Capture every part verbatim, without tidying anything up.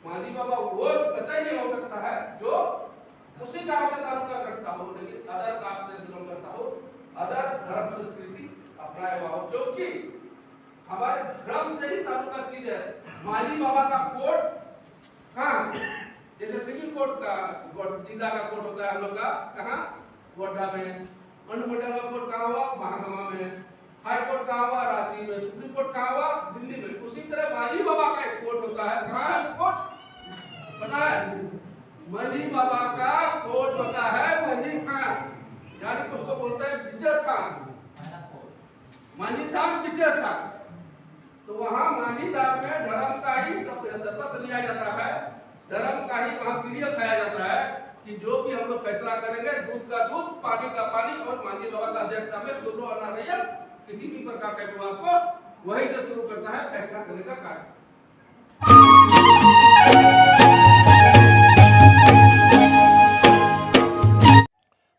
मांझी बाबा वो कतई नहीं हो सकता है जो उसी गांव से ताल्लुका रखता हो, लेकिन अदर कास्ट से बिलोंग करता हो, अदर धर्म संस्कृति अपनाया हुआ हो। क्योंकि हमारे धर्म से ही ताल्लुका चीज है। मांझी बाबा का कोर्ट कहाँ? जैसे सिविल कोर्ट का, जिला का कोर्ट होता है हम लोग का, कहाँ? गोड्डा में। अनुमंडल का कोर्ट कहाँ हुआ? महागामा में। हाई कोर्ट कहाँ हुआ? रांची में। सुप्रीम कोर्ट कहाँ हुआ? दिल्ली में। उसी तरह मांझी बाबा का एक कोर्ट होता है। कहाँ है कोर्ट? पता है? मांझी बाबा का कोर्ट होता है मांझी थान, यानी कि उसको बोलते हैं बिचर थान। मांझी थान, बिचर थान। तो वहां मांझी थान में धर्म का ही शप-, शपथ लिया जाता है, धर्म का ही वहां क्रिया खाया जाता है कि जो भी हम लोग फैसला करेंगे, दूध का दूध, पानी का पानी, और मांझी बाबा का अध्यक्षता में सोलो आना रैया, किसी भी प्रकार का विवाद को वहीं से शुरू करता है फैसला करने का कार्य।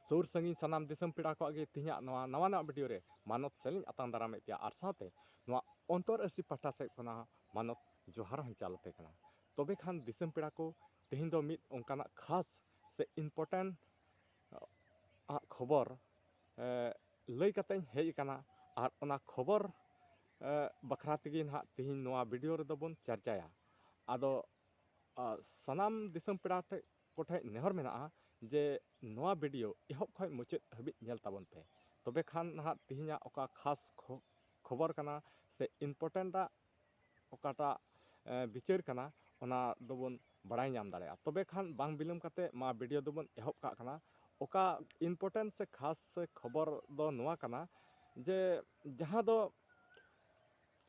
ᱥᱩᱨ ᱥᱟᱺᱜᱤᱧ ᱥᱟᱱᱟᱢ ᱫᱤᱥᱚᱢ ᱯᱮᱲᱟ ᱠᱚᱣᱟᱜ ᱜᱮ ᱛᱮᱦᱮᱧᱟᱜ ᱱᱚᱣᱟ ᱱᱟᱣᱟᱱᱟᱜ ᱵᱷᱤᱰᱤᱭᱳ ᱨᱮ ᱢᱟᱱᱚᱛ ᱥᱮᱞᱤᱧ ᱟᱛᱟᱝ ᱫᱟᱨᱟᱢᱮᱫ ᱯᱮᱭᱟ, ᱟᱨ ᱥᱟᱶᱛᱮ ᱱᱚᱣᱟ ᱚᱱᱛᱚᱨ ᱟᱹᱨᱥᱤ ᱯᱟᱦᱴᱟ ᱥᱮᱫ ᱠᱷᱚᱱᱟᱜ ᱦᱚᱸ ᱢᱟᱱᱚᱛ ᱡᱚᱦᱟᱨ ᱦᱚᱸᱧ ᱪᱟᱞ ᱟᱯᱮ ᱠᱟᱱᱟ᱾ ᱛᱚᱵᱮ ᱠᱷᱟᱱ ᱫᱤᱥᱚᱢ ᱯᱮᱲᱟ ᱠᱚ, ᱛᱮᱦᱮᱧ ᱫᱚ ᱢᱤᱫ ᱚᱱᱠᱟᱱᱟᱜ ᱠᱷᱟᱥ ᱥᱮ ᱤᱢᱯᱚᱨᱴᱮᱱᱴ ᱟᱜ ᱠᱷᱚᱵᱚᱨ, ᱮ, ᱞᱟᱹᱭ ᱠᱟᱛᱮᱧ ᱦᱮᱡ ᱟᱠᱟᱱᱟ᱾ ᱟᱨ ᱚᱱᱟ ᱠᱷᱚᱵᱚᱨ, ᱮ, ᱵᱟᱠᱷᱨᱟ ᱛᱮᱜᱮ ᱱᱟᱦᱟᱜ ᱛᱮᱦᱮᱧ ᱱᱚᱣᱟ ᱵᱷᱤᱰᱤᱭᱳ ᱨᱮᱫᱚ ᱵᱚᱱ ᱪᱟᱨᱪᱟᱭᱟ᱾ ᱟᱫᱚ, ᱟ, ᱥᱟᱱᱟᱢ ᱫᱤᱥᱚᱢ ᱯᱮᱲᱟ ᱴᱷᱮᱡ, ᱠᱚᱴᱷᱮᱡ ᱱᱮᱦᱚᱨ ᱢᱮᱱᱟᱜᱼᱟ ᱡᱮ ᱱᱚᱣᱟ ᱵᱷᱤᱰᱤᱭᱳ ᱮᱦᱚᱵ ᱠᱷᱚᱱ ᱢᱩᱪᱟᱹᱫ ᱦᱟᱹᱵᱤᱡ ᱧᱮᱞ ᱛᱟᱵᱚᱱ ᱯᱮ᱾ ᱛᱚᱵᱮ ᱠᱷᱟᱱ ᱱᱟᱦᱟᱜ ᱛᱮᱦᱮᱧᱟᱜ ᱚᱠᱟ ᱠᱷᱟᱥ ᱠᱷᱚ-, ᱠᱷᱚᱵᱚᱨ ᱠᱟᱱᱟ ᱥᱮ ᱤᱢᱯᱚᱨᱴᱮᱱᱴᱟᱜ ᱚᱠᱟᱴᱟᱜ, ᱮ, ᱵᱤᱪᱟᱹᱨ ᱠᱟᱱᱟ, ᱚᱱᱟ ᱫᱚᱵᱚᱱ ᱵᱟᱲᱟᱭ ᱧᱟᱢ ᱫᱟᱲᱮᱭᱟᱜᱼᱟ᱾ ᱛᱚᱵᱮ ᱠᱷᱟᱱ ᱵᱟᱝ ᱵᱤᱞᱚᱢ ᱠᱟᱛᱮ ᱢᱟ ᱵᱷᱤᱰᱤᱭᱳ ᱫᱚᱵᱚᱱ ᱮᱦᱚᱵ ᱠᱟᱜ ᱠᱟᱱᱟ᱾ ᱚᱠᱟ ᱤᱢᱯᱚᱨᱴᱮᱱᱴ ᱥᱮ ᱠᱷᱟᱥ ᱥᱮ ᱠᱷᱚᱵᱚᱨ ᱫᱚ ᱱᱚᱣᱟ ᱠᱟᱱᱟ ᱡᱮ ᱡᱟᱦᱟᱸ ᱫᱚ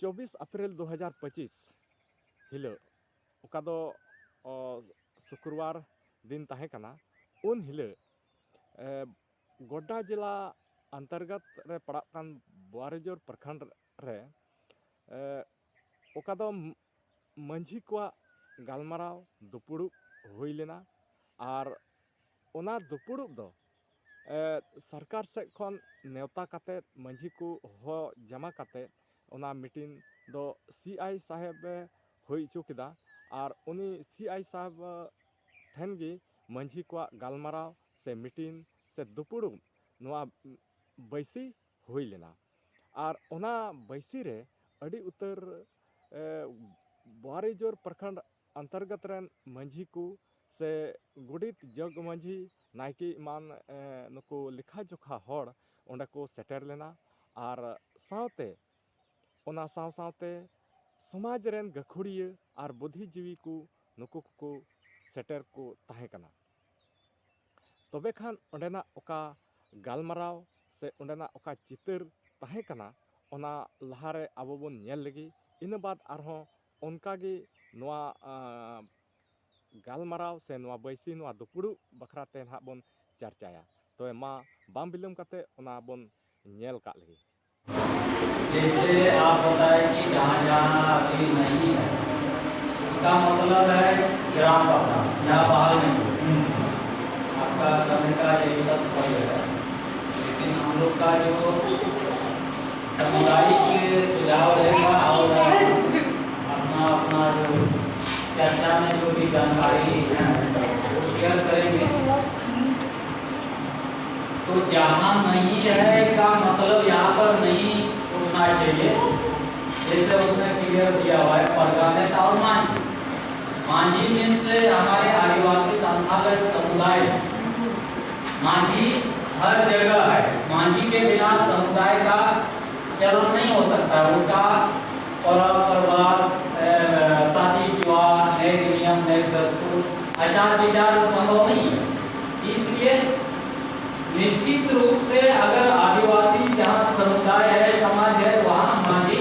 ᱪᱚᱵᱵᱤᱥ ᱮᱯᱨᱤᱞ ᱫᱩ ᱦᱟᱡᱟᱨ ᱯᱚᱸᱪᱤᱥ ᱦᱤᱞᱳᱜ, ᱚᱠᱟ ᱫᱚ, ᱚ, ᱥᱩᱠᱨᱵᱟᱨ ᱫᱤᱱ ᱛᱟᱦᱮᱸ ᱠᱟᱱᱟ, ᱩᱱ ᱦᱤᱞᱳᱜ, ᱮ, ᱜᱳᱰᱰᱟ ᱡᱮᱞᱟ ᱟᱱᱛᱚᱨᱜᱚᱛ ᱨᱮ ᱯᱟᱲᱟᱜ ᱠᱟᱱ ᱵᱳᱣᱟᱨᱤᱡᱳᱨ ᱯᱨᱚᱠᱷᱚᱸᱰ ᱨᱮ, ᱮ, ᱚᱠᱟ ᱫᱚ ᱢᱟᱹᱡᱷᱤ ᱠᱚᱣᱟᱜ ᱜᱟᱞᱢᱟᱨᱟᱣ ᱫᱩᱯᱩᱲᱩᱵ ᱦᱩᱭ ᱞᱮᱱᱟ᱾ ᱟᱨ ᱚᱱᱟ ᱫᱩᱯᱩᱲᱩᱵ ᱫᱚ, ᱮ, ᱥᱚᱨᱠᱟᱨ ᱥᱮᱫ ᱠᱷᱚᱱ ᱱᱮᱣᱛᱟ ᱠᱟᱛᱮ, ᱢᱟᱹᱡᱷᱤ ᱠᱚ ᱦᱚᱦᱚ ᱡᱟᱢᱟ ᱠᱟᱛᱮ ᱚᱱᱟ ᱢᱤᱴᱤᱝ ᱫᱚ ᱥᱤ ᱟᱭ ᱥᱟᱦᱮᱵ ᱮ ᱦᱩᱭ ᱦᱚᱪᱚ ᱠᱮᱫᱟ᱾ ᱟᱨ ᱩᱱᱤ ᱥᱤ ᱟᱭ ᱥᱟᱦᱮᱵᱽ ᱴᱷᱮᱱ ᱜᱮ ᱢᱟᱹᱡᱷᱤ ᱠᱚᱣᱟᱜ ᱜᱟᱞᱢᱟᱨᱟᱣ ᱥᱮ ᱢᱤᱴᱤᱝ ᱥᱮ ᱫᱩᱯᱩᱲᱩᱵ ᱱᱚᱣᱟ ᱵᱟᱹᱭᱥᱤ ᱦᱩᱭ ᱞᱮᱱᱟ᱾ ᱟᱨ ᱚᱱᱟ ᱵᱟᱹᱭᱥᱤ ᱨᱮ ᱟᱹᱰᱤ ᱩᱛᱟᱹᱨ, ᱮ, ᱵᱟᱨᱤᱡᱳᱨ ᱯᱨᱚᱠᱷᱚᱸᱰ ᱚᱱᱛᱚᱨᱜᱚᱛ ᱨᱮᱱ ᱢᱟᱹᱡᱷᱤ ᱠᱚ ᱥᱮ ᱜᱚᱰᱮᱛ, ᱡᱚᱜᱽ ᱢᱟᱹᱡᱷᱤ, ᱱᱟᱭᱠᱮ ᱮᱢᱟᱱ, ᱮ, ᱱᱩᱠᱩ ᱞᱮᱠᱷᱟ ᱡᱚᱠᱷᱟ ᱦᱚᱲ ᱚᱸᱰᱮ ᱠᱚ ᱥᱮᱴᱮᱨ ᱞᱮᱱᱟ᱾ ᱟᱨ ᱥᱟᱶᱛᱮ, ᱚᱱᱟ ᱥᱟᱶ ᱥᱟᱶᱛᱮ ᱥᱚᱢᱟᱡᱽ ᱨᱮᱱ ᱜᱟᱹᱠᱷᱩᱲᱤᱭᱟᱹ ᱟᱨ ᱵᱩᱫᱽᱫᱷᱤᱡᱤᱵᱤ ᱠᱚ ᱱᱩᱠᱩ ᱠᱚᱠᱚ ᱥᱮᱴᱮᱨ ᱠᱚ ᱛᱟᱦᱮᱸ ᱠᱟᱱᱟ᱾ ᱛᱚᱵᱮ ᱠᱷᱟᱱ ᱚᱸᱰᱮᱱᱟᱜ ᱚᱠᱟ ᱜᱟᱞᱢᱟᱨᱟᱣ ᱥᱮ ᱚᱸᱰᱮᱱᱟᱜ ᱚᱠᱟ ᱪᱤᱛᱟᱹᱨ ᱛᱟᱦᱮᱸ ᱠᱟᱱᱟ, ᱚᱱᱟ ᱞᱟᱦᱟᱨᱮ ᱟᱵᱚ ᱵᱚᱱ ᱧᱮᱞ ᱞᱮᱜᱮ᱾ ᱤᱱᱟᱹ ᱵᱟᱫᱽ ᱟᱨᱦᱚᱸ ᱚᱱᱠᱟᱜᱮ ᱱᱚᱣᱟ, ᱟᱸ, ᱜᱟᱞᱢᱟᱨᱟᱣ ᱥᱮ ᱱᱚᱣᱟ ᱵᱟᱹᱭᱥᱤ, ᱱᱚᱣᱟ ᱫᱩᱯᱲᱩᱵ ᱵᱟᱠᱷᱨᱟ ᱛᱮ ᱱᱟᱦᱟᱜ ᱵᱚᱱ ᱪᱟᱨᱪᱟᱭᱟ᱾ ᱛᱚᱵᱮ ᱢᱟ ᱵᱟᱝ ᱵᱤᱞᱚᱢ ᱠᱟᱛᱮ ᱚᱱᱟ ᱵᱚᱱ ᱧᱮᱞ ᱠᱟᱜ ᱞᱮᱜᱮ᱾ जैसे आप बताए कि जहाँ जहाँ अभी नहीं है, उसका मतलब है ग्राम प्रधान, यहाँ बहाल नहीं हुआ। आपका कहने का यही तात्पर्य है। लेकिन हम लोग का जो सामुदायिक सुझाव रहेगा और अपना अपना जो चर्चा में जो भी जानकारी है, वो शेयर करेंगे। तो जहाँ नहीं है का मतलब यहाँ पर नहीं उठना चाहिए। जैसे उसमें क्लियर दिया हुआ है, प्रजा नेता और मांझी। मांझी मीन्स हमारे आदिवासी संथाल समुदाय। मांझी हर जगह है। मांझी के बिना समुदाय का चलन नहीं हो सकता है। उसका पर्व, प्रवास, अ, शादी विवाह, नए नियम, नए दस्तूर, आचार विचार संभव नहीं है। इसलिए निश्चित रूप से अगर आदिवासी जहाँ समुदाय है, समाज है, वहाँ मांझी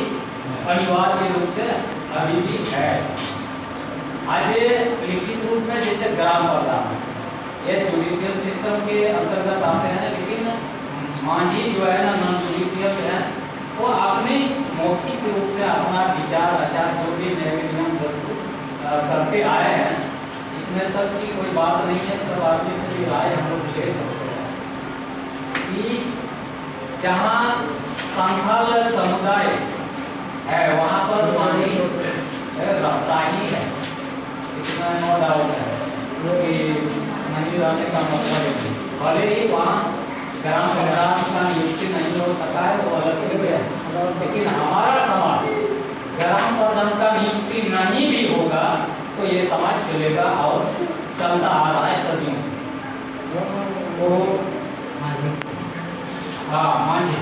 अनिवार्य रूप से अभी भी है। आज ये लिखित रूप में जैसे ग्राम प्रधान है, ये जुडिशियल सिस्टम के अंतर्गत आते हैं, लेकिन मांझी जो है ना, नॉन जुडिशियल है, वो अपने मौखिक रूप से अपना विचार आचार जो भी नए नियम दस्तूर, अ, करते आए हैं। इसमें शक की कोई बात नहीं है, सब आदमी से भी राय हम लोग ले सकते हैं कि जहाँ संथाल समुदाय है, वहाँ पर मांझी, अ, रहता ही है। करने का मतलब है, भले ही वहाँ ग्राम प्रधान का नियुक्ति नहीं हो सका है, वो अलग विषय है, लेकिन हमारा समाज ग्राम प्रधान का नियुक्ति नहीं भी होगा तो ये समाज चलेगा और चलता आ रहा है सदियों से। तो हाँ, मांझी।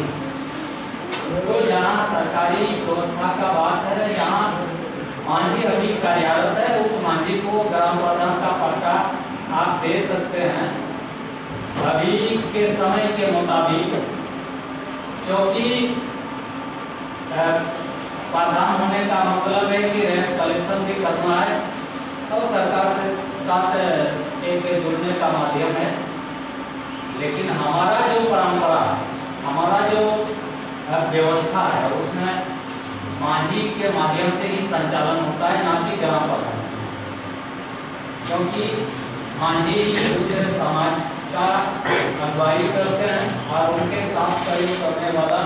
तो यहाँ सरकारी व्यवस्था का बात है, यहाँ मांझी अभी कार्यरत है, उस मांझी को ग्राम प्रधान का पट्टा आप दे सकते हैं। अभी के समय के मुताबिक, क्योंकि अ, प्रधान होने का मतलब है कि रेंट कलेक्शन भी करना है और सरकार से साथ एक जुड़ने का माध्यम है। लेकिन हमारा जो परंपरा है, हमारा जो अ, व्यवस्था है, उसमें मांझी के माध्यम से ही संचालन होता है, ना कि ग्राम प्रधान। क्योंकि मांझी उस समाज का अगुवाई करते हैं और उनके साथ सहयोग करने वाला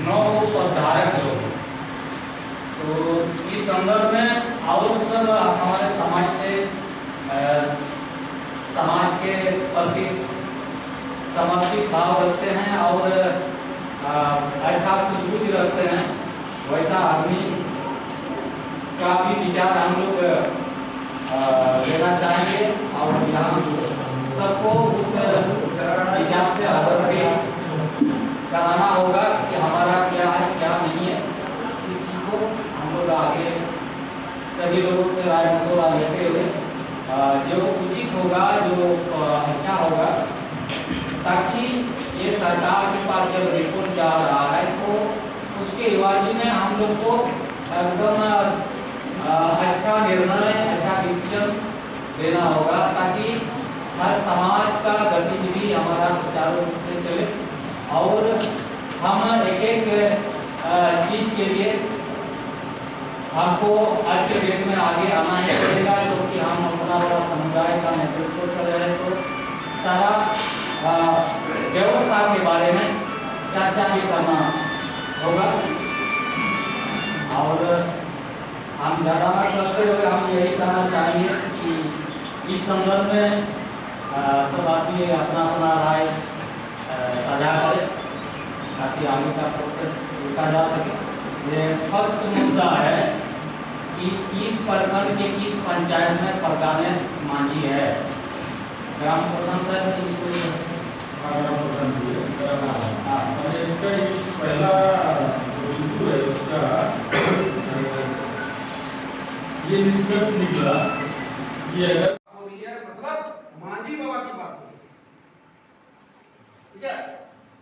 नौ उप धारक लोग। तो इस संदर्भ में और सब हमारे समाज से, अ, समाज के प्रति समर्पित भाव रखते हैं और अ, अच्छा सुबुद्धि रखते हैं, वैसा आदमी का भी विचार हम लोग अ, लेना चाहेंगे और यहाँ सबको उस विचार से अवगत भी कराना होगा कि हमारा क्या है, क्या नहीं है। इस चीज़ को हम लोग आगे सभी लोगों से राय मशवरा लेते हुए अ, जो उचित होगा, जो अ, अच्छा होगा, ताकि ये सरकार के पास जब रिपोर्ट जा रहा है तो उसके विभाजन में हम लोग को एकदम अ, अच्छा निर्णय, अच्छा डिसीजन लेना होगा, ताकि हर समाज का गतिविधि हमारा सुचारू रूप से चले और हम एक एक चीज के लिए हमको आज के डेट में आगे आना ही पड़ेगा, क्योंकि हम अपना बड़ा समुदाय का नेतृत्व कर रहे हैं, तो सारा व्यवस्था के बारे में चर्चा भी करना होगा। और हम ज़्यादा ना करते हुए हम यही कहना चाहेंगे कि इस संदर्भ में सब आदमी अपना अपना राय साझा करें, ताकि आगे का प्रोसेस रुका जा सके। ये फर्स्ट मुद्दा है कि किस प्रखंड के किस पंचायत में प्रधान मांझी है। ग्राम प्रधान साहब, इसको ग्राम प्रधान जी है। हाँ। और इसका ये पहला जो बिंदु है उसका, ये निष्कर्ष निकला कि अगर हो रही है, मतलब मांझी बाबा की बात हो रही है। ठीक है,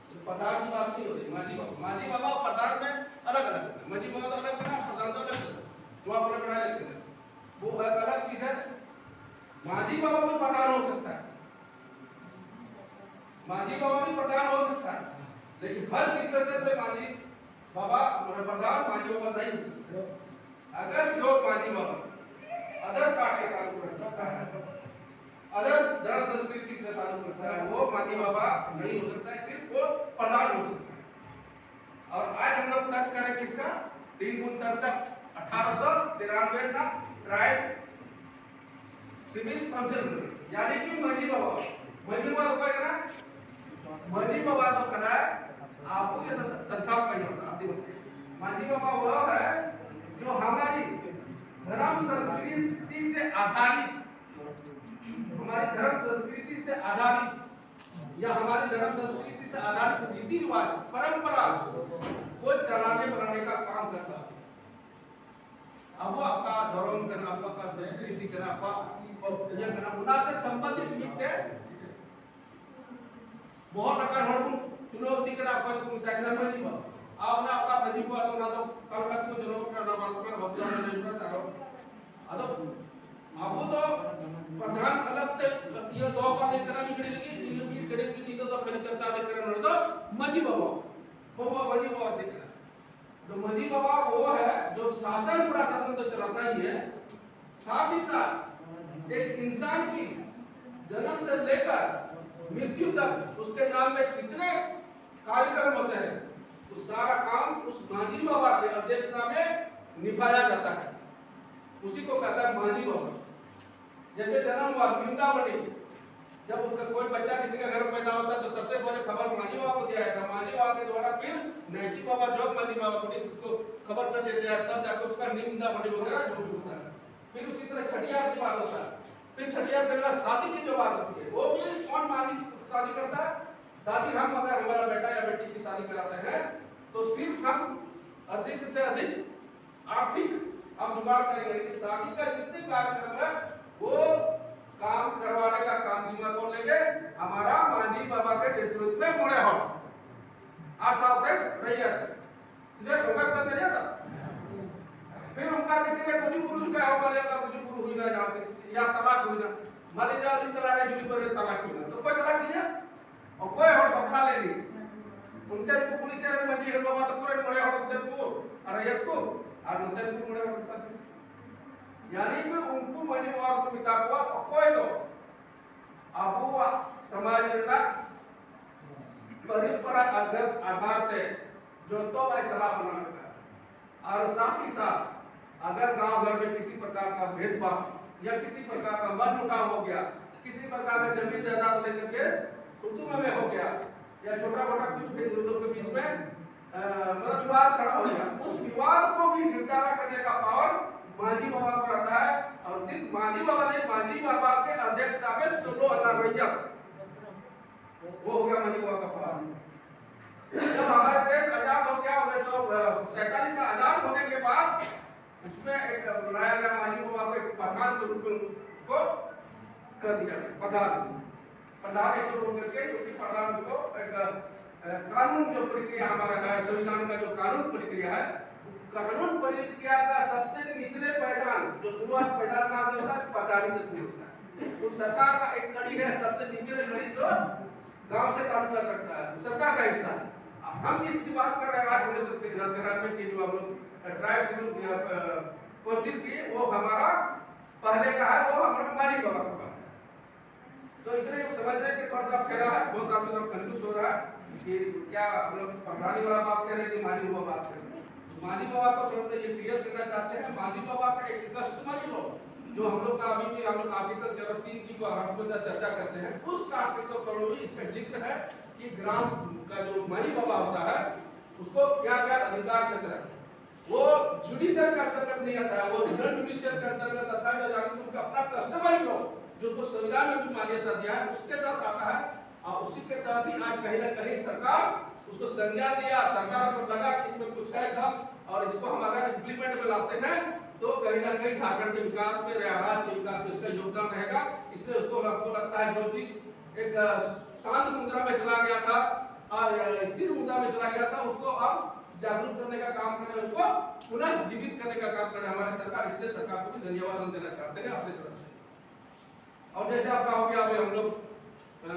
तो प्रधान की बात नहीं हो रही, मांझी बाबा, मांझी बाबा और प्रधान में अलग अलग है। मांझी बाबा तो अलग है ना, प्रधान तो अलग है। जो आप अलग बना लेते हैं, वो एक अलग चीज है। मांझी बाबा भी प्रधान हो सकता है, मांझी बाबा भी प्रधान हो सकता है, लेकिन हर सिचुएशन में मांझी बाबा, मतलब प्रधान मांझी बाबा नहीं हो सकता। अगर जो मांझी बाबा अदर कास्ट से ताल्लुक रखता है, अदर धर्म संस्कृति से ताल्लुक रखता है, वो मांझी बाबा नहीं हो सकता है, सिर्फ वो प्रधान हो सकता है। और आज हम लोग तर्क करें किसका? तीन गुण तर्क, अठारह सौ तिरानवे का ट्राइब सिविल काउंसिल, यानी कि मांझी बाबा। मांझी बाबा तो क्या है? मांझी बाबा तो करा है, आप जैसा संताप का नहीं होता आदिवासी। मांझी बाबा वो है जो हमारी धर्म संस्कृति से आधारित, हमारी धर्म संस्कृति से आधारित या हमारी धर्म संस्कृति से आधारित रीति रिवाज, परंपरा को चलाने बनाने का काम करता है। ᱟᱵᱚᱣᱟᱜ ᱚᱠᱟ ᱫᱷᱚᱨᱚᱢ ᱠᱟᱱᱟ, ᱟᱵᱚᱣᱟᱜ ᱚᱠᱟ ᱥᱚᱝᱥᱠᱨᱤᱛᱤ ᱠᱟᱱᱟ, ᱟᱵᱚᱣᱟᱜ ᱤᱭᱟᱹ ᱠᱟᱱᱟ, ᱚᱱᱟ ᱥᱮ ᱥᱚᱢᱵᱚᱱᱫᱷᱤᱛ ᱢᱤᱫᱴᱮᱱ ᱵᱚᱦᱚᱜ ᱞᱮᱠᱟᱱ ᱦᱚᱲ ᱵᱚᱱ ᱪᱩᱱᱟᱹᱣ ᱤᱫᱤ ᱠᱟᱱᱟ, ᱚᱠᱚᱭ ᱫᱚᱠᱚ ᱢᱮᱛᱟᱭ ᱠᱟᱱᱟ ᱢᱟᱹᱡᱷᱤ ᱵᱟᱵᱟ᱾ ᱟᱨ ᱚᱱᱟ ᱚᱠᱟ ᱢᱟᱹᱡᱷᱤ ᱵᱟᱵᱟ ᱫᱚ, ᱚᱱᱟ ᱫᱚ ᱚᱠᱟ ᱞᱮᱠᱟ ᱛᱮᱠᱚ ᱡᱚᱱᱚᱜ ᱠᱟᱱᱟ, ᱚᱱᱟ ᱵᱟᱨᱮ ᱛᱮ ᱵᱷᱟᱵᱽᱱᱟ ᱞᱟᱹᱭ ᱢᱮ ᱥᱮ ᱟᱨᱦᱚᱸ᱾ ᱟᱫᱚ ᱟᱵᱚ ᱫᱚ ᱯᱨᱚᱫᱷᱟᱱ ᱟᱞᱟᱜᱽ ᱛᱮ ᱤᱭᱟᱹ ᱫᱚᱦᱚ ᱠᱟᱜ ᱦᱩᱭᱩᱜ ᱠᱟᱱᱟ, ᱢᱤᱫ ᱜᱷᱟᱹᱲᱤ ᱞᱟᱹᱜᱤᱫ, ᱢᱤᱫ ᱜᱷᱟᱹᱲᱤ ᱞᱟᱹᱜᱤᱫ ᱱᱤᱛᱚᱜ ᱫᱚ ᱠᱷᱟᱹᱞᱤ ᱪᱟᱨᱪᱟ ᱞᱮ ᱠᱟᱱᱟ ᱱᱚᱰᱮ ᱫᱚ ᱢᱟᱹᱡᱷᱤ ᱵᱟᱵᱟ᱾ ᱵᱟᱵᱟ, ᱢᱟᱹᱡᱷᱤ ᱵᱟᱵᱟ ᱪᱮᱫ ᱠᱟᱱᱟ? तो मांझी बाबा वो है जो शासन प्रशासन तो चलाता ही है, साथ ही साथ एक इंसान की जन्म से लेकर मृत्यु तक उसके नाम पे जितने कार्यक्रम होते हैं, वो सारा काम उस मांझी बाबा की अध्यक्षता में निभाया जाता है। उसी को कहता है मांझी बाबा। जैसे जन्म हुआ वृंदावनी, जब उसका कोई बच्चा किसी का घर में पैदा होता है तो सबसे पहले खबर मांझी बाबा को दिया जाता है। मांझी बाबा के द्वारा फिर नायकी बाबा, जोग मांझी बाबा को, को खबर कर देते हैं, तब जाकर उसका निंदा बड़ी वगैरह जो भी होता है। फिर उसी तरह छठियार की बात होता है। फिर छठियार के बाद शादी की जो बात होती है, वो भी कौन मांझी शादी करता है? शादी हम अगर हमारा बेटा या बेटी की शादी कराते हैं तो सिर्फ हम अधिक से अधिक आर्थिक हम जुगाड़ करेंगे, लेकिन शादी का जितने कार्यक्रम है वो काम करवाने का काम जिम्मा कौन लेंगे? हमारा मांझी बाबा के नेतृत्व में मोड़े हॉट। आप साउथ रैयत, सीधे ढोंगा कर दे जाता। फिर उनका किसी के बुजुर्ग पुरुष का हो, मान लिया बुजुर्ग पुरुष हुई ना, जहाँ पे या तलाक हुई ना, मान लीजिए अली तलाक है, जुली पर तलाक हुई ना, तो कोई तलाक नहीं है। ᱚᱠᱚᱭ ᱦᱚᱲ ᱵᱟᱯᱞᱟ ᱞᱮᱱᱤᱡ, ᱚᱱᱛᱮᱱ ᱠᱚ ᱠᱩᱲᱤ ᱥᱮᱫ ᱨᱮᱱ ᱢᱟᱹᱡᱷᱤ ᱦᱟᱲᱟᱢ ᱵᱟᱵᱟ ᱛᱟᱠᱚ ᱨᱮᱱ ᱢᱚᱬᱮ ᱦᱚᱲ ᱚᱱᱛᱮᱱ ᱠᱚ ᱟᱨ ᱨᱟᱭᱟᱛ ᱠᱚ, ᱟᱨ ᱱᱚᱛᱮᱱ ᱠᱚ ᱢᱚᱬᱮ ᱦᱚᱲ ᱚᱱᱛᱮᱱ ᱠᱚ᱾ ᱭᱟᱱᱤ ᱠᱤ ᱩᱱᱠᱩ ᱢᱟᱹᱡᱷᱤ ᱵᱟᱵᱟ ᱫᱚᱠᱚ ᱢᱮᱛᱟ ᱠᱚᱣᱟ, ᱚᱠᱚᱭ ᱫᱚ ᱟᱵᱚᱣᱟᱜ ᱥᱚᱢᱟᱡᱽ ᱨᱮᱱᱟᱜ ᱯᱚᱨᱚᱢᱯᱚᱨᱟ ᱟᱫᱷᱟᱨ ᱛᱮ ᱡᱚᱛᱚ ᱵᱟᱭ ᱪᱟᱞᱟᱣ ᱵᱟᱱᱟᱣ ᱠᱟᱱᱟ᱾ और साथ ही साथ अगर गांव घर में किसी प्रकार का भेदभाव या किसी प्रकार का मनमुटाव हो गया, किसी प्रकार का जमीन जायदाद लेकर के तुतुम में हो गया, या छोटा मोटा कुछ भी उन लोग के बीच में अ, मतलब विवाद खड़ा हो गया, उस विवाद को भी निपटारा करने का पावर मांझी बाबा को रहता है। और सिर्फ मांझी बाबा नहीं, मांझी बाबा के अध्यक्षता में सोलह हजार रैयत, वो हो गया मांझी बाबा का पावर। जब हमारे देश आजाद हो गया, उन्नीस सौ सैंतालीस का आजाद होने के बाद उसमें एक बनाया गया मांझी बाबा को एक प्रधान के रूप में उसको कर दिया गया, प्रधान। प्रधान एक होकर के, जो कि प्रधान को एक, अ, कानून जो प्रक्रिया हमारा है, संविधान का जो कानून प्रक्रिया है, कानून प्रक्रिया का सबसे निचले पायदान, जो शुरुआत पायदान कहाँ से होता है? प्रधानी से शुरू होता है। वो सरकार का एक कड़ी है, सबसे निचले कड़ी जो गांव से ताल्लुका रखता है, वो सरकार का हिस्सा है। अब हम जिसकी बात कर रहे हैं, आज उन्नीस सौ तिरानवे की जो हम लोग ट्राइब्स काउंसिल की, वो हमारा पहले का है, वो हमारा मांझी बाबा का है। तो इसलिए समझने के थोड़ा सा फैला है, बहुत आदमी लोग कंफ्यूज हो रहा है कि क्या हम लोग प्रधानी वाला बात कर रहे हैं कि मांझी बाबा बात कर रहे हैं। तो मांझी बाबा को थोड़ा सा ये क्लियर करना चाहते हैं। मांझी बाबा का एक कस्टमरी लॉ, जो हम लोग का अभी भी हम लोग आर्टिकल तेरह तीन की जो हम हमेशा चर्चा करते हैं, उस आर्टिकल पर भी इसका जिक्र है कि ग्राम का जो माली बाबा होता है, उसको क्या क्या अधिकार क्षेत्र है। वो जुडिशियल के अंतर्गत नहीं आता है, वो नॉन जुडिशियल के अंतर्गत आता है। जो यानी कि उनका अपना कस्टमरी लॉ, जो उसको संविधान में भी मान्यता दिया है, उसके तहत आता है। और उसी के तहत ही आज कहीं ना कहीं सरकार उसको संज्ञान लिया, सरकार को लगा कि इसमें कुछ है दम, और इसको हम अगर इम्प्लीमेंट में लाते हैं तो कहीं ना कहीं झारखंड के विकास में, राज्य के विकास में इसका योगदान रहेगा। इसलिए उसको, हमको लगता है, जो चीज एक अ, शांत मुद्रा में चला गया था और अ, स्थिर मुद्रा में चला गया था, उसको अब जागरूक करने का काम करें, उसको पुनः जीवित करने का काम करें हमारी सरकार। इसलिए सरकार को भी धन्यवाद हम देना चाहते हैं अपने तरफ से। और जैसे आपका हो गया, अभी हम लोग अ,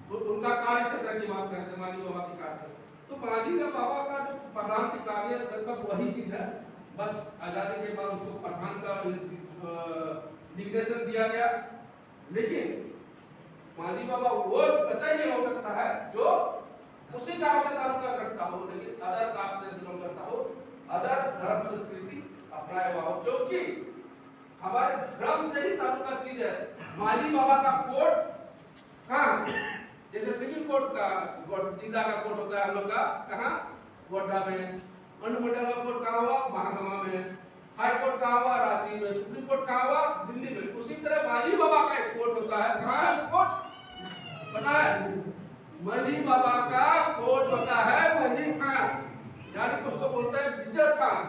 तो उनका कार्य क्षेत्र की बात करें तो मांझी बाबा की कार्य, तो मांझी का बाबा का जो प्रधान की कार्य लगभग वही चीज है, बस आजादी के बाद उसको प्रधान का डिग्नेशन दिया गया। लेकिन मांझी बाबा वो कतई नहीं हो सकता है जो उसी गांव से ताल्लुका रखता हो, लेकिन अदर कास्ट से बिलोंग करता हो, अदर धर्म संस्कृति अपनाया हुआ हो, जो कि हमारे धर्म से ही ताल्लुका चीज है। मांझी बाबा का कोड कहाँ है? जैसे सिविल कोड का, जिला का कोड होता है हम लोग का, कहाँ? गोड्डा में। अनुमंडल का कोड कहाँ हुआ? महागामा में। हाई कोर्ट कहाँ हुआ? रांची में। सुप्रीम कोर्ट कहाँ हुआ? दिल्ली में। उसी तरह मांझी बाबा का एक कोर्ट होता है। कहाँ है कोर्ट? पता है? मांझी बाबा का कोर्ट होता है मांझी थान, यानी कि उसको बोलते हैं बिचर थान।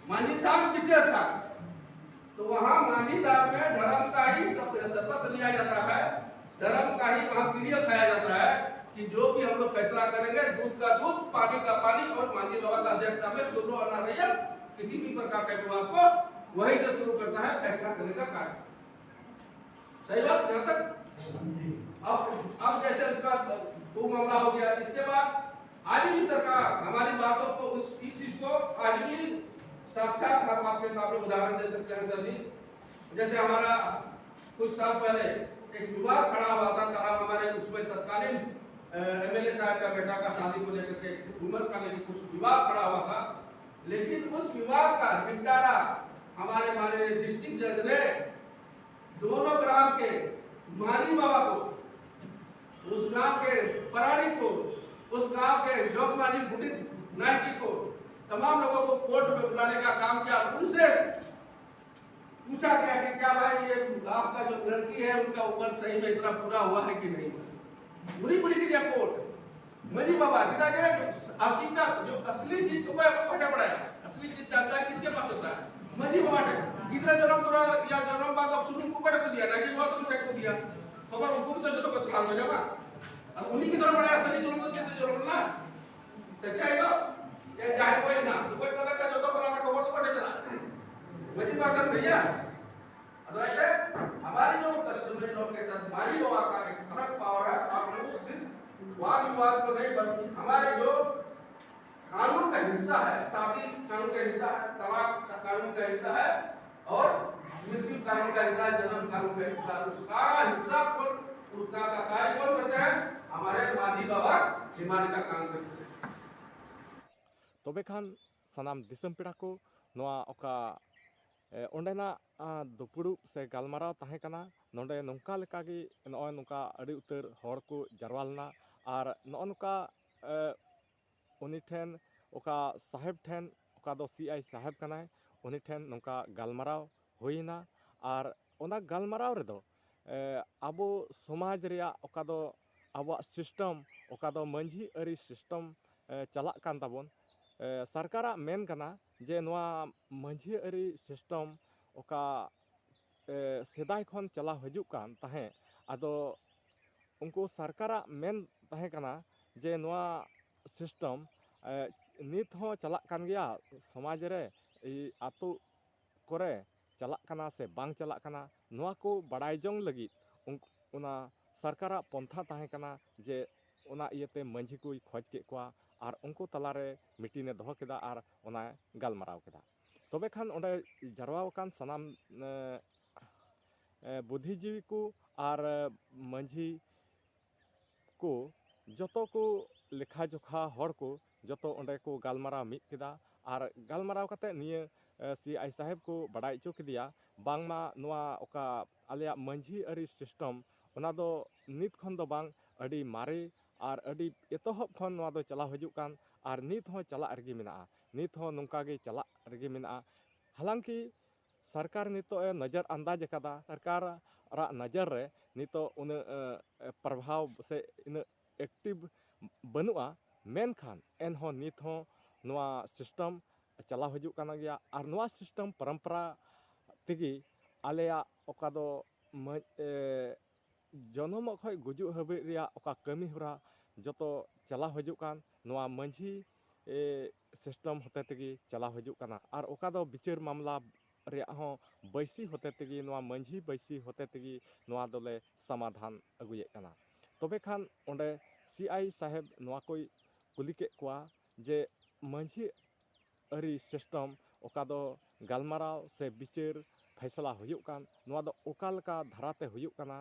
मांझी थान, बिचर थान। तो वहां मांझी थान में धर्म का ही शप-, शपथ लिया जाता है, धर्म का ही वहां क्रिया खाया जाता है कि जो भी हम लोग फैसला करेंगे, दूध का दूध, पानी का पानी, और मांझी बाबा का अध्यक्षता में सुनो अनारैया, किसी भी प्रकार का विवाद को वहीं से शुरू करता है फैसला करने का कार्य। सही बात, यहाँ तक? अब, अब जैसे उसका वो मामला हो गया, इसके बाद आज भी सरकार हमारी बातों को, उस, इस चीज को आज भी साक्षात हम आपके सामने उदाहरण दे सकते हैं सर जी। जैसे हमारा कुछ साल पहले एक विवाद खड़ा हुआ था, तब हमारे उसमें तत्कालीन एमएलए साहब का बेटा का शादी को लेकर के उम्र का लेकर कुछ विवाद खड़ा हुआ था, लेकिन उस विवाद का निपटारा हमारे माननीय डिस्ट्रिक्ट जज ने दोनों ग्राम के माली बाबा को, उस गांव के पराणी को, उस गांव के जग माली बुटिक नायकी को, तमाम लोगों को कोर्ट में बुलाने का काम किया। उनसे पूछा गया कि क्या भाई, ये आपका जो लड़की है, उनका उम्र सही में इतना पूरा हुआ है कि नहीं हुआ? ᱩᱱᱤ ᱠᱩᱞᱤ ᱠᱮᱫᱮᱭᱟ ᱠᱳᱨᱴ, ᱢᱟᱹᱡᱷᱤ ᱵᱟᱵᱟ, ᱪᱮᱫᱟᱜ ᱡᱮ ᱦᱟᱠᱤᱠᱟᱛ, ᱡᱚ ᱟᱥᱞᱤ ᱪᱮᱫ ᱠᱚ ᱚᱠᱚᱭ ᱵᱟᱰᱟᱭᱟ? ᱟᱥᱞᱤ ᱪᱮᱫ ᱡᱟᱱᱠᱟᱨᱤ ᱠᱤᱥᱠᱮ ᱯᱟᱥ ᱦᱳᱛᱟ ᱦᱟᱭ? ᱢᱟᱹᱡᱷᱤ ᱵᱟᱵᱟ ᱴᱷᱮᱱ᱾ ᱜᱤᱫᱽᱨᱟᱹ ᱡᱚᱱᱚᱢ ᱛᱚᱨᱟ ᱭᱟ ᱡᱚᱱᱚᱢ ᱵᱟᱫ ᱥᱩᱱᱩᱢ ᱠᱚ ᱚᱠᱚᱭ ᱴᱷᱮᱱ ᱠᱚ ᱤᱫᱤᱭᱟ? ᱱᱟᱭᱠᱮ ᱵᱟᱵᱟ ᱥᱩᱱᱩᱢ ᱴᱷᱮᱱ ᱠᱚ ᱤᱫᱤᱭᱟ᱾ ᱠᱷᱚᱵᱚᱨ ᱩᱱᱠᱩ ᱜᱮᱛᱚ ᱡᱚᱛᱚ ᱠᱚ ᱛᱷᱟᱱ ᱠᱚ ᱧᱟᱢᱟ᱾ ᱟᱫᱚ ᱩᱱᱤ ᱜᱮᱛᱚ ᱵᱟᱰᱟᱭᱟ ᱥᱟᱹᱨᱤ ᱡᱚᱱᱚᱢ ᱫᱚ ᱛᱤᱥᱮ ᱡᱚᱱᱚᱢ ᱞᱮᱱᱟ, ᱥᱮ ᱪᱮᱫ ᱫᱚ? ᱡᱮ ᱡᱟᱦᱟᱸᱭ ᱜᱚᱡ ᱮᱱᱟ, ᱛᱚ ᱜᱚᱡ ᱠᱟᱛᱮ ᱡᱚᱛᱚ ᱠᱚ ᱚᱱᱟ ᱠᱷᱚᱵᱚᱨ ᱫᱚ ᱚᱠᱚᱭ ᱴᱷᱮᱱ ᱪᱟᱞᱟᱜᱼᱟ? ᱢᱟᱹᱡᱷᱤ ᱵᱟᱵᱟ ᱴᱷᱮᱱ ᱵᱷᱟᱹᱭᱟ᱾ ᱟᱫᱚ ᱮᱱᱛᱮ ᱦᱟᱢᱟᱨᱤ ᱡᱚ ᱠᱟᱥᱴᱚᱢᱟᱨᱤ ᱞᱚ ᱠᱮ ᱛᱦᱛ ᱢᱟᱹᱡᱷᱤ ᱵᱟᱵᱟ ᱠᱟ ᱮᱠ ᱟᱞᱟᱜ ᱯᱟᱣᱟᱨ ᱦᱟᱭ ᱟᱨ ᱩᱥ ᱫᱤᱱ ᱣᱟᱫ ᱵᱤᱣᱟᱫ ᱠᱚ ᱱᱟᱦᱤᱸ, ᱵᱚᱞᱠᱤ ᱦᱟᱢᱟᱨᱮ ᱡᱚ ᱠᱟᱱᱩᱱ ᱠᱟ ᱦᱤᱥᱥᱟ ᱦᱟᱭ, ᱥᱟᱫᱤ ᱠᱟᱱᱩᱱ ᱠᱟ ᱦᱤᱥᱥᱟ ᱦᱟᱭ, ᱛᱟᱞᱟᱠ ᱠᱟᱱᱩᱱ ᱠᱟ ᱦᱤᱥᱥᱟ ᱦᱟᱭ, ᱚᱨ ᱢᱨᱤᱛᱭᱩ ᱠᱟᱱᱩᱱ ᱠᱟ ᱦᱤᱥᱥᱟ ᱦᱟᱭ, ᱡᱚᱱᱚᱢ ᱠᱟᱱᱩᱱ ᱠᱟ ᱦᱤᱥᱥᱟ ᱦᱟᱭ, ᱩᱥᱠᱟ ᱦᱤᱥᱥᱟ ᱠᱚ ᱩᱥᱠᱟ ᱠᱟ ᱠᱟᱨᱭᱚ ᱠᱚᱱ ᱠᱟᱨᱛᱮ ᱦᱟᱭ? ᱦᱟᱢᱟᱨᱮ ᱢᱟᱹᱡᱷᱤ ᱵᱟᱵᱟ ᱦᱤᱢᱟᱨᱮ ᱠᱟ ᱠᱟᱱᱩᱱ ᱠᱟ ᱦᱤᱥᱥᱟ ᱦᱟᱭ᱾ ᱛᱚᱵᱮ ᱠᱷᱟᱱ ᱥᱟᱱᱟᱢ ᱫᱤᱥᱚᱢ ᱯᱮᱲᱟ ᱠᱚ, ᱱᱚᱣᱟ ᱚᱠᱟ ᱚᱸᱰᱮᱱᱟᱜ ᱫᱩᱯᱲᱩᱵ ᱥᱮ ᱜᱟᱞᱢᱟᱨᱟᱣ ᱛᱟᱦᱮᱸ ᱠᱟᱱᱟ, ᱱᱚᱰᱮ ᱱᱚᱝᱠᱟ ᱞᱮᱠᱟᱜᱮ ᱱᱚᱜᱼᱚᱭ ᱱᱚᱝᱠᱟ ᱟᱹᱰᱤ ᱩᱛᱟᱹᱨ ᱦᱚᱲ ᱠᱚ ᱡᱟᱨᱣᱟ ᱞᱮᱱᱟ᱾ ᱟᱨ ᱱᱚᱜᱼᱚ ᱱᱚᱝᱠᱟ ᱩᱱᱤ ᱴᱷᱮᱱ, ᱚᱠᱟ ᱥᱟᱦᱮᱵᱽ ᱴᱷᱮᱱ, ᱚᱠᱟ ᱫᱚ ᱥᱤ ᱟᱭ ᱥᱟᱦᱮᱵᱽ ᱠᱟᱱᱟᱭ, ᱩᱱᱤ ᱴᱷᱮᱱ ᱱᱚᱝᱠᱟ ᱜᱟᱞᱢᱟᱨᱟᱣ ᱦᱩᱭᱮᱱᱟ᱾ ᱟᱨ ᱚᱱᱟ ᱜᱟᱞᱢᱟᱨᱟᱣ ᱨᱮᱫᱚ ᱟᱵᱚ ᱥᱚᱢᱟᱡᱽ ᱨᱮᱭᱟᱜ ᱚᱠᱟ ᱫᱚ ᱟᱵᱚᱣᱟᱜ ᱥᱤᱥᱴᱮᱢ, ᱚᱠᱟ ᱫᱚ ᱢᱟᱹᱡᱷᱤ ᱟᱹᱨᱤ ᱥᱤᱥᱴᱮᱢ ᱪᱟᱞᱟᱜ ᱠᱟᱱ ᱛᱟᱵᱚᱱ, ᱥᱚᱨᱠᱟᱨᱟᱜ ᱢᱮᱱ ᱠᱟᱱᱟ ᱡᱮ ᱱᱚᱣᱟ ᱢᱟᱹᱡᱷᱤ ᱟᱹᱨᱤ ᱥᱤᱥᱴᱮᱢ ᱚᱠᱟ ᱥᱮᱫᱟᱭ ᱠᱷᱚᱱ ᱪᱟᱞᱟᱣ ᱦᱤᱡᱩᱜ ᱠᱟᱱ ᱛᱟᱦᱮᱸᱫ, ᱟᱫᱚ ᱩᱱᱠᱩ ᱥᱚᱨᱠᱟᱨᱟᱜ ᱢᱮᱱ ᱛᱟᱦᱮᱸ ᱠᱟᱱᱟ ᱡᱮ ᱱᱚᱣᱟ ᱥᱤᱥᱴᱮᱢ ᱱᱤᱛ ᱦᱚᱸ ᱪᱟᱞᱟᱜ ᱠᱟᱱ ᱜᱮᱭᱟ ᱥᱚᱢᱟᱡᱽ ᱨᱮ, ᱟᱹᱛᱩ ᱠᱚᱨᱮ ᱪᱟᱞᱟᱜ ᱠᱟᱱᱟ ᱥᱮ ᱵᱟᱝ ᱪᱟᱞᱟᱜ ᱠᱟᱱᱟ, ᱱᱚᱣᱟ ᱠᱚ ᱵᱟᱲᱟᱭ ᱡᱚᱝ ᱞᱟᱹᱜᱤᱫ ᱩᱱ-, ᱚᱱᱟ ᱥᱚᱨᱠᱟᱨᱟᱜ ᱯᱚᱱᱛᱷᱟ ᱛᱟᱦᱮᱸ ᱠᱟᱱᱟ ᱡᱮ ᱚᱱᱟ ᱤᱭᱟᱹᱛᱮ ᱢᱟᱹᱡᱷᱤ ᱠᱚᱭ ᱠᱷᱚᱡᱽ ᱠᱮᱫ ᱠᱚᱣᱟ ᱟᱨ ᱩᱱᱠᱩ ᱛᱟᱞᱟᱨᱮ ᱢᱤᱴᱤᱝ ᱮ ᱫᱚᱦᱚ ᱠᱮᱫᱟ ᱟᱨ ᱚᱱᱟᱭ ᱜᱟᱞᱢᱟᱨᱟᱣ ᱠᱮᱫᱟ᱾ ᱛᱚᱵᱮ ᱠᱷᱟᱱ ᱚᱸᱰᱮ ᱡᱟᱨᱣᱟ ᱟᱠᱟᱱ ᱥᱟᱱᱟᱢ, ᱮ, ᱮ, ᱵᱩᱫᱽᱫᱷᱤᱡᱤᱵᱤ ᱠᱚ ᱟᱨ, ᱮ, ᱢᱟᱹᱡᱷᱤ ᱠᱚ ᱡᱚᱛᱚ ᱠᱚ ᱞᱮᱠᱷᱟ ᱡᱚᱠᱷᱟ ᱦᱚᱲ ᱠᱚ ᱡᱚᱛᱚ ᱚᱸᱰᱮ ᱠᱚ ᱜᱟᱞᱢᱟᱨᱟᱣ ᱢᱤᱫ ᱠᱮᱫᱟ᱾ ᱟᱨ ᱜᱟᱞᱢᱟᱨᱟᱣ ᱠᱟᱛᱮ ᱱᱤᱭᱟᱹ, ᱥᱤ ᱟᱭ ᱥᱟᱦᱮᱵᱽ ᱠᱚ ᱵᱟᱰᱟᱭ ᱦᱚᱪᱚ ᱠᱮᱫᱮᱭᱟ, ᱵᱟᱝᱢᱟ ᱱᱚᱣᱟ ᱚᱠᱟ ᱟᱞᱮᱭᱟᱜ ᱢᱟᱹᱡᱷᱤ ᱟᱹᱨᱤ ᱥᱤᱥᱴᱮᱢ, ᱚᱱᱟ ᱫᱚ ᱱᱤᱛ ᱠᱷᱚᱱ ᱫᱚ ᱵᱟᱝ, ᱟᱹᱰᱤ ᱢᱟᱨᱮ ᱟᱨ ᱟᱹᱰᱤ ᱮᱛᱚᱦᱚᱵ ᱠᱷᱚᱱ ᱱᱚᱣᱟ ᱫᱚ ᱪᱟᱞᱟᱣ ᱦᱤᱡᱩᱜ ᱠᱟᱱ ᱟᱨ ᱱᱤᱛ ᱦᱚᱸ ᱪᱟᱞᱟᱜ ᱨᱮᱜᱮ ᱢᱮᱱᱟᱜᱼᱟ, ᱱᱤᱛ ᱦᱚᱸ ᱱᱚᱝᱠᱟ ᱜᱮ ᱪᱟᱞᱟᱜ ᱨᱮᱜᱮ ᱢᱮᱱᱟᱜᱼᱟ᱾ ᱦᱟᱞᱟᱝᱠᱤ ᱥᱚᱨᱠᱟᱨ ᱱᱤᱛᱚᱜ ᱮ ᱱᱚᱡᱚᱨ ᱟᱱᱫᱟᱡᱽ ᱟᱠᱟᱫᱟ, ᱥᱚᱨᱠᱟᱨᱟᱜ ᱱᱚᱡᱚᱨ ᱨᱮ ᱱᱤᱛᱚᱜ ᱩᱱᱟᱹᱜ ᱮ, ᱯᱨᱚᱵᱷᱟᱣ ᱥᱮ ᱩᱱᱟᱹᱜ ᱮᱠᱴᱤᱵᱷ ᱵᱟᱹᱱᱩᱜᱼᱟ, ᱢᱮᱱᱠᱷᱟᱱ ᱮᱱᱦᱚᱸ ᱱᱤᱛ ᱦᱚᱸ ᱱᱚᱣᱟ ᱥᱤᱥᱴᱮᱢ ᱪᱟᱞᱟᱣ ᱦᱤᱡᱩᱜ ᱠᱟᱱ ᱜᱮᱭᱟ᱾ ᱟᱨ ᱱᱚᱣᱟ ᱥᱤᱥᱴᱮᱢ ᱯᱚᱨᱚᱢᱯᱚᱨᱟ ᱛᱮᱜᱮ ᱟᱞᱮᱭᱟᱜ ᱚᱠᱟ ᱫᱚ ᱢᱟᱹ-, ᱮ, ᱡᱚᱱᱚᱢᱚᱜ ᱠᱷᱚᱱ ᱜᱩᱡᱩᱜ ᱦᱟᱹᱵᱤᱡ ᱨᱮᱭᱟᱜ ᱚᱠᱟ ᱠᱟᱹᱢᱤ ᱦᱚᱨᱟ ᱡᱚᱛᱚ ᱪᱟᱞᱟᱣ ᱦᱤᱡᱩᱜ ᱠᱟᱱ ᱱᱚᱣᱟ ᱢᱟᱹᱡᱷᱤ, ᱮ, ᱥᱤᱥᱴᱮᱢ ᱦᱚᱛᱮ ᱛᱮᱜᱮ ᱪᱟᱞᱟᱣ ᱦᱤᱡᱩᱜ ᱠᱟᱱᱟ᱾ ᱟᱨ ᱚᱠᱟ ᱫᱚ ᱵᱤᱪᱟᱹᱨ ᱢᱟᱢᱞᱟ ᱨᱮᱭᱟᱜ ᱦᱚᱸ ᱵᱟᱹᱭᱥᱤ ᱦᱚᱛᱮ ᱛᱮᱜᱮ, ᱱᱚᱣᱟ ᱢᱟᱹᱡᱷᱤ ᱵᱟᱹᱭᱥᱤ ᱦᱚᱛᱮ ᱛᱮᱜᱮ ᱱᱚᱣᱟ ᱫᱚᱞᱮ ᱥᱚᱢᱟᱫᱷᱟᱱ ᱟᱹᱜᱩᱭᱮᱫ ᱠᱟᱱᱟ᱾ ᱛᱚᱵᱮ ᱠᱷᱟᱱ ᱚᱸᱰᱮ ᱥᱤ ᱟᱭ ᱥᱟᱦᱮᱵᱽ ᱱᱚᱣᱟ ᱠᱚᱭ ᱠᱩᱞᱤ ᱠᱮᱫ ᱠᱚᱣᱟ ᱡᱮ ᱢᱟᱹᱡᱷᱤ ᱟᱹᱨᱤ ᱥᱤᱥᱴᱮᱢ ᱚᱠᱟ ᱫᱚ ᱜᱟᱞᱢᱟᱨᱟᱣ ᱥᱮ ᱵᱤᱪᱟᱹᱨ ᱯᱷᱟᱭᱥᱟᱞᱟ ᱦᱩᱭᱩᱜ ᱠᱟᱱ, ᱱᱚᱣᱟ ᱫᱚ ᱚᱠᱟ ᱞᱮᱠᱟ ᱫᱷᱟᱨᱟᱛᱮ ᱦᱩᱭᱩᱜ ᱠᱟᱱᱟ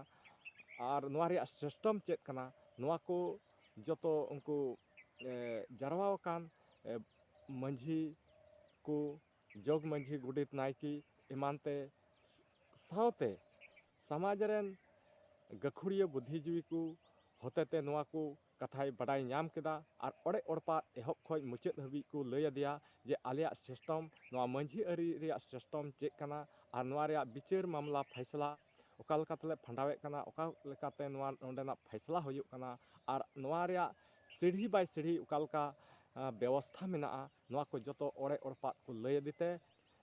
ᱟᱨ ᱱᱚᱣᱟ ᱨᱮᱭᱟᱜ ᱥᱤᱥᱴᱮᱢ ᱪᱮᱫ ᱠᱟᱱᱟ, ᱱᱚᱣᱟ ᱠᱚ ᱡᱚᱛᱚ ᱩᱱᱠᱩ, ᱮ, ᱡᱟᱨᱣᱟ ᱟᱠᱟᱱ, ᱮ, ᱢᱟᱹᱡᱷᱤ ᱠᱚ, ᱡᱚᱜᱽ ᱢᱟᱹᱡᱷᱤ, ᱜᱚᱰᱮᱛ, ᱱᱟᱭᱠᱮ ᱮᱢᱟᱱ ᱛᱮ ᱥᱟᱶᱛᱮ ᱥᱚᱢᱟᱡᱽ ᱨᱮᱱ ᱜᱟᱹᱠᱷᱩᱲᱤᱭᱟᱹ ᱵᱩᱫᱽᱫᱷᱤᱡᱤᱵᱤ ᱠᱚ ᱦᱚᱛᱮᱛᱮ ᱱᱚᱣᱟ ᱠᱚ ᱠᱟᱛᱷᱟᱭ ᱵᱟᱰᱟᱭ ᱧᱟᱢ ᱠᱮᱫᱟ᱾ ᱟᱨ ᱚᱲᱮᱡ ᱚᱲᱯᱟᱫ ᱮᱦᱚᱵ ᱠᱷᱚᱱ ᱢᱩᱪᱟᱹᱫ ᱦᱟᱹᱵᱤᱡ ᱠᱚ ᱞᱟᱹᱭ ᱟᱫᱮᱭᱟ ᱡᱮ ᱟᱞᱮᱭᱟᱜ ᱥᱤᱥᱴᱮᱢ, ᱱᱚᱣᱟ ᱢᱟᱹᱡᱷᱤ ᱟᱹᱨᱤ ᱨᱮᱭᱟᱜ ᱥᱤᱥᱴᱮᱢ ᱪᱮᱫ ᱠᱟᱱᱟ ᱟᱨ ᱱᱚᱣᱟ ᱨᱮᱭᱟᱜ ᱵᱤᱪᱟᱹᱨ ᱢᱟᱢᱞᱟ ᱯᱷᱟᱭᱥᱟᱞᱟ ᱚᱠᱟ ᱞᱮᱠᱟ ᱛᱮᱞᱮ ᱯᱷᱟᱸᱰᱟᱣᱮᱫ ᱠᱟᱱᱟ, ᱚᱠᱟ ᱞᱮᱠᱟᱛᱮ ᱱᱚᱣᱟ ᱱᱚᱸᱰᱮᱱᱟᱜ ᱯᱷᱟᱭᱥᱟᱞᱟ ᱦᱩᱭᱩᱜ ᱠᱟᱱᱟ ᱟᱨ ᱱᱚᱣᱟ ᱨᱮᱭᱟᱜ ᱥᱤᱲᱦᱤ ᱵᱟᱭ ᱥᱤᱲᱦᱤ ᱚᱠᱟ ᱞᱮᱠᱟ, ᱟ, ᱵᱮᱵᱚᱥᱛᱷᱟ ᱢᱮᱱᱟᱜᱼᱟ, ᱱᱚᱣᱟ ᱠᱚ ᱡᱚᱛᱚ ᱚᱲᱮᱡ ᱚᱲᱯᱟᱫ ᱠᱚ ᱞᱟᱹᱭ ᱟᱫᱮ ᱛᱮ,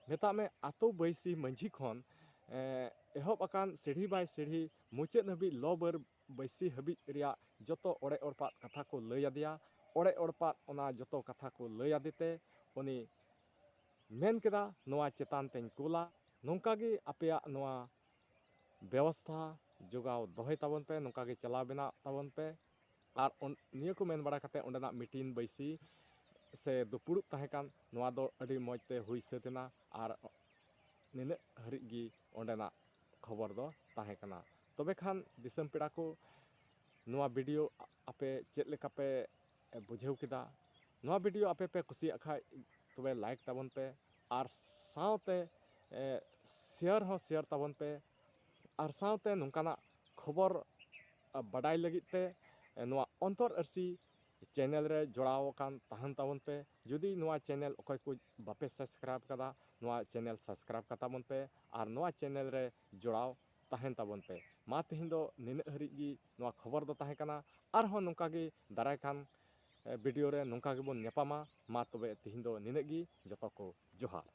ᱢᱮᱛᱟᱜ ᱢᱮ ᱟᱛᱳ ᱵᱟᱹᱭᱥᱤ ᱢᱟᱹᱡᱷᱤ ᱠᱷᱚᱱ, ᱮ, ᱮᱦᱚᱵ ᱟᱠᱟᱱ ᱥᱤᱲᱦᱤ ᱵᱟᱭ ᱥᱤᱲᱦᱤ ᱢᱩᱪᱟᱹᱫ ᱦᱟᱹᱵᱤᱡ ᱞᱚᱵᱟᱹᱨ ᱵᱟᱹᱭᱥᱤ ᱦᱟᱹᱵᱤᱡ ᱨᱮᱭᱟᱜ ᱡᱚᱛᱚ ᱚᱲᱮᱡ ᱚᱲᱯᱟᱫ ᱠᱟᱛᱷᱟ ᱠᱚ ᱞᱟᱹᱭ ᱟᱫᱮᱭᱟ᱾ ᱚᱲᱮᱡ ᱚᱲᱯᱟᱫ ᱚᱱᱟ ᱡᱚᱛᱚ ᱠᱟᱛᱷᱟ ᱠᱚ ᱞᱟᱹᱭ ᱟᱫᱮ ᱛᱮ ᱩᱱᱤ ᱢᱮᱱ ᱠᱮᱫᱟ, "ᱱᱚᱣᱟ ᱪᱮᱛᱟᱱ ᱛᱮᱧ ᱠᱩᱞᱟ, ᱱᱚᱝᱠᱟ ᱜᱮ ᱟᱯᱮᱭᱟᱜ ᱱᱚᱣᱟ ᱵᱮᱵᱚᱥᱛᱷᱟ ᱡᱚᱜᱟᱣ ᱫᱚᱦᱚᱭ ᱛᱟᱵᱚᱱ ᱯᱮ, ᱱᱚᱝᱠᱟ ᱜᱮ ᱪᱟᱞᱟᱣ ᱵᱮᱱᱟᱣ ᱛᱟᱵᱚᱱ ᱯᱮ᱾" ᱟᱨ ᱚᱱ-, ᱱᱤᱭᱟᱹ ᱠᱚ ᱢᱮᱱ ᱵᱟᱲᱟ ᱠᱟᱛᱮ ᱚᱸᱰᱮᱱᱟᱜ ᱢᱤᱴᱤᱝ ᱵᱟᱹᱭᱥᱤ ᱥᱮ ᱫᱩᱯᱩᱲᱩᱵ ᱛᱟᱦᱮᱸ ᱠᱟᱱ, ᱱᱚᱣᱟ ᱫᱚ ᱟᱹᱰᱤ ᱢᱚᱡᱽ ᱛᱮ ᱦᱩᱭ ᱥᱟᱹᱛ ᱮᱱᱟ᱾ ᱟᱨ ᱱᱤᱱᱟᱹᱜ ᱦᱟᱹᱨᱤᱡ ᱜᱮ ᱚᱸᱰᱮᱱᱟᱜ ᱠᱷᱚᱵᱚᱨ ᱫᱚ ᱛᱟᱦᱮᱸ ᱠᱟᱱᱟ᱾ ᱛᱚᱵᱮ ᱠᱷᱟᱱ ᱫᱤᱥᱚᱢ ᱯᱮᱲᱟ ᱠᱚ, ᱱᱚᱣᱟ ᱵᱷᱤᱰᱤᱭᱳ ᱟᱯᱮ ᱪᱮᱫ ᱞᱮᱠᱟ ᱯᱮ ᱵᱩᱡᱷᱟᱹᱣ ᱠᱮᱫᱟ? ᱱᱚᱣᱟ ᱵᱷᱤᱰᱤᱭᱳ ᱟᱯᱮ ᱯᱮ ᱠᱩᱥᱤᱭᱟᱜ ᱠᱷᱟᱡ ᱛᱚᱵᱮ ᱞᱟᱭᱤᱠ ᱛᱟᱵᱚᱱ ᱯᱮ, ᱟᱨ ᱥᱟᱶᱛᱮ ᱥᱮᱭᱟᱨ ᱦᱚᱸ ᱥᱮᱭᱟᱨ ᱛᱟᱵᱚᱱ ᱯᱮ᱾ ᱟᱨ ᱥᱟᱶᱛᱮ ᱱᱚᱝᱠᱟᱱᱟᱜ ᱠᱷᱚᱵᱚᱨ ᱵᱟᱰᱟᱭ ᱞᱟᱹᱜᱤᱫ ᱛᱮ ᱱᱚᱣᱟ ᱚᱱᱛᱚᱨ ᱟᱹᱨᱥᱤ ᱪᱮᱱᱮᱞ ᱨᱮ ᱡᱚᱲᱟᱣ ᱟᱠᱟᱱ ᱛᱟᱦᱮᱱ ᱛᱟᱵᱚᱱ ᱯᱮ᱾ ᱡᱩᱫᱤ ᱱᱚᱣᱟ ᱪᱮᱱᱮᱞ ᱚᱠᱚᱭ ᱠᱚ ᱵᱟᱯᱮ ᱥᱟᱵᱥᱠᱨᱟᱭᱤᱵ ᱠᱟᱫᱟ, ᱱᱚᱣᱟ ᱪᱮᱱᱮᱞ ᱥᱟᱵᱥᱠᱨᱟᱭᱤᱵ ᱠᱟᱛᱟ ᱵᱚᱱ ᱯᱮ ᱟᱨ ᱱᱚᱣᱟ ᱪᱮᱱᱮᱞ ᱨᱮ ᱡᱚᱲᱟᱣ ᱛᱟᱦᱮᱱ ᱛᱟᱵᱚᱱ ᱯᱮ᱾ ᱢᱟ ᱛᱮᱦᱮᱧ ᱫᱚ ᱱᱤᱱᱟᱹᱜ ᱦᱟᱹᱨᱤᱡ ᱜᱮ ᱱᱚᱣᱟ ᱠᱷᱚᱵᱚᱨ ᱫᱚ ᱛᱟᱦᱮᱸ ᱠᱟᱱᱟ᱾ ᱟᱨᱦᱚᱸ ᱱᱚᱝᱠᱟ ᱜᱮ ᱫᱟᱨᱟᱭ ᱠᱟᱱ ᱵᱷᱤᱰᱤᱭᱳ ᱨᱮ ᱱᱚᱝᱠᱟ ᱜᱮᱵᱚᱱ ᱧᱟᱯᱟᱢᱟ᱾ ᱢᱟ ᱛᱚᱵᱮ ᱛᱮᱦᱮᱧ ᱫᱚ ᱱᱤᱱᱟᱹᱜ ᱜᱮ, ᱡᱚᱛᱚ ᱠᱚ ᱡᱚᱦᱟᱨ᱾